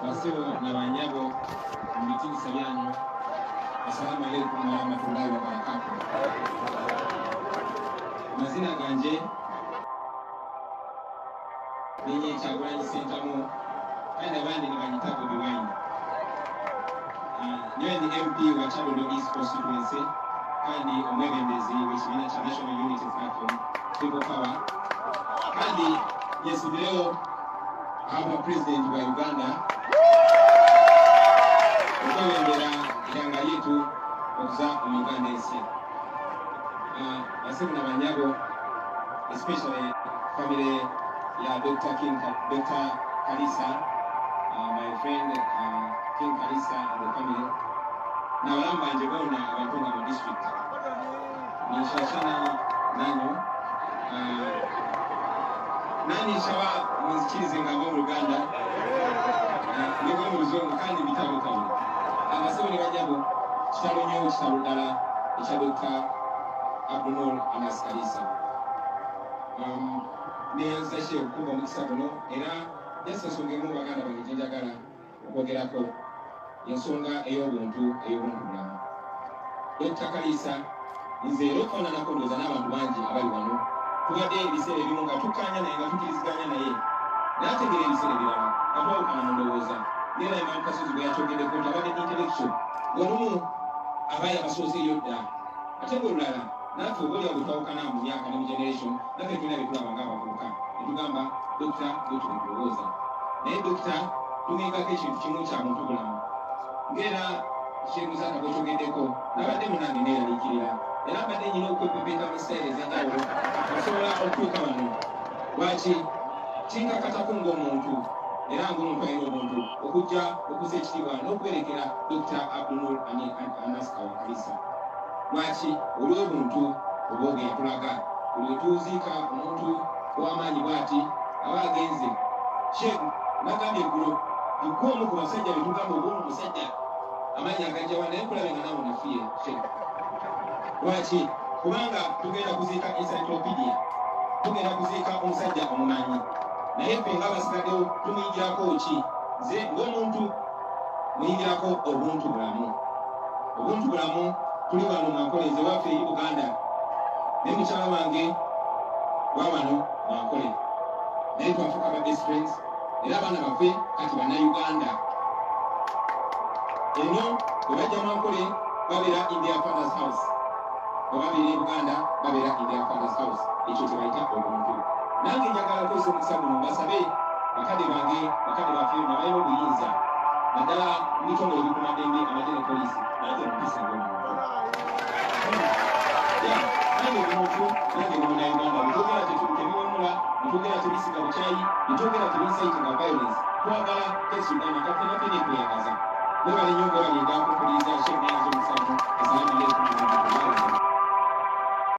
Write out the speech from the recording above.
Basebo na banyabo mu bitinisa byanyu, assalamu alaikum warahmatullahi wabarakatuh. Mazina ganje ninye Kyagulanyi Ssentamu, kandi abandi nibanyita Bobi Wine. Niwe ndi MP wa Kyadondo East Constituency kandi omwebembezi w'ekibiina kya National Unity Platform People Power, kandi nyesibirewo ahabwa President wa Uganda okwebembera eihanga lyaitu okuza omu Uganda ensya. Basebo na banyabo, especially family ya Dr. King, Dr. Kalisa, my friend King Kalisa and the family, n'abalamu banje boona abantu nga mu district, ninshashana nanyu. Nani nshaba munzikirize ngamba mu Luganda nibwo mu Luzungu kandi bitabukanye. Abasebo ne banyabo, kitalo nnyo, kitalo ddala ekya Dr. Abdunur Anas Kalisa. Neyanza ki okukumba omukisa guno, era just ensonga emu, baganda bange, gye njagala okwogerako, ensonga ey'obuntu, ey'obuntu bulamu. Dr. Kalisa, nze era okufaananako ndowooza n'abantu bangi abali wano, tubadde ebiseera ebimu nga tukkaanya naye, nga tukkiriziganya naye, n'ategeera ebiseera ebirala nga twawukana mu ndowooza. Ngera Imam Kasozi bwe yakyogeddeko nti abadde intellectual, ng'olumu aba yabasooseeyo dda, ate ng'olulala naffe oba oliawo bwe twawukana mu myaka ne mu generation, naffe tulina bye tulaba ng'abavubuka ne tugamba, "Dokita, bwetyo bwe tulowooza." Naye dokita tumuyigako ekintu kimu kya muntu bulamu. Ng'era Sheikh Musaka bwekyogeddeko, nabadde munange neeraliikirira, era mbadde nyina okwepepeta mu sitayiro ez'enjawulo okusobola okutuuka wano. Lwaki kinkakatako ng'omuntu, era ng'omuntu alina obuntu, okujja okussa ekitiibwa n'okuwerekera Dr. Abdunur Anas Kalisa? Lwaki? Olw'obuntu obwo bwe yatulaga. Buli lwe tuziika omuntu ow'amaanyi bw'ati aba agenze, Sheikh, nagambye eggulo nti gwe omu ku basajja be tugamba oba ono omusajja amaanyi agajjawa, naye nkulabe nga naawe onafuye, Sheikh. Lwaki? Kubanga tugenda kuziika encyclopedia, tugenda kuziika omusajja omumanyi, naye ffe ng'abasigaddewo tumuyigirako ki? Nze ng'omuntu muyigirako obuntu bulamu, obuntu bulamu. Tuli wano mwankole, nze waffe eri Buganda, naye mukyala wange wa wano mwankole, naye twafuuka ba best friends, era abaana baffe kati Bannayuganda. Eno bwe bajja mwankole babeera in their father's house, bwe babeera e Buganda babeera in their father's house. Ekyo kye bayita obuntu. Nange njagala okukozesa omukisa guno mbasabe, bakadde bange, bakadde baffe nabalina obuyinza, naddala mu bitongole ebikuumaddembe, amagye ne poliisi, nange mupisa ng'omuntu. Nange ndi muntu, nange ndi Munnayuganda. Bitwogera tebiwemula, bitwogera tebisiga bukyayi, bitwogera tebincitinga violence. Twagala peace Uganda nga ffena ffena ekweyagaza. Mwebale nnyo, mwebale ddala kumpuliriza. Sheikh, neyanza omukisa guno. Assalamu alaikum warahmatullahi wabarakatuh.